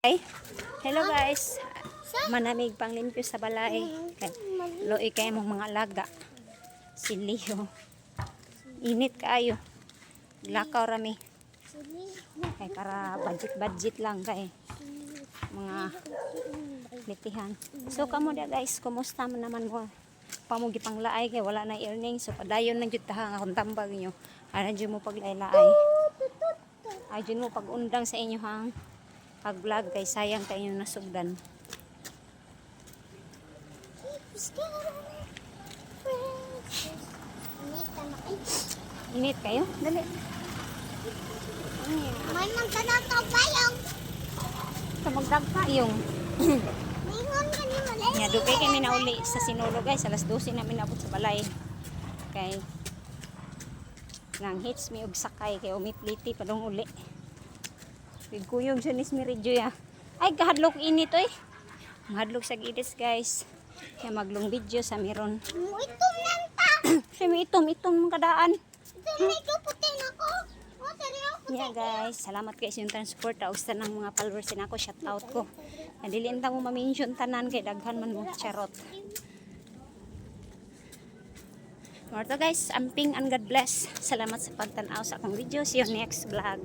Ay, hello guys. Manamig pang limpyo sa balay. Kay luoy kay mong mga alaga. Si Leo. Init kaayo. Lakaw rami. Kay para budget-budget lang kay mga litihan. So kamo da guys, kumusta man naman mo? Pamugi pang laay kay wala na earning. So padayon lang jud ta nga akong tambag nyo. Ana jud mo paglaay-laay. Ay jud mo pag-undang sa inyo hang pag-vlog kay sayang kay inyo nasugdan. Init kayo? Dali. May magdadakaw payong. Sa magdagpa yung Mingon ka ni Malay. Nya dugay kami nauli sa Sinulog guys, alas 12 namin naabot sa balay. Kay nang hits mi og sakay kay umipliti pa dong uli. Kuyog siya ni Mary ya. Ay, kahadlok init oy. Mahadlok sa gidis guys. Kaya maglong video sa meron. Itom lang ta. Siya may itom, itom mga kadaan. Itom na ikaw puti na ko. Oh, seryoso. Yeah guys, salamat guys yung transport og sa ng mga followers na ako, shout out ko. Dili ta mo ma-mention tanan kay daghan man mo, charot. Morto guys, amping and God bless. Salamat sa pagtan-aw sa akong video. See you next vlog.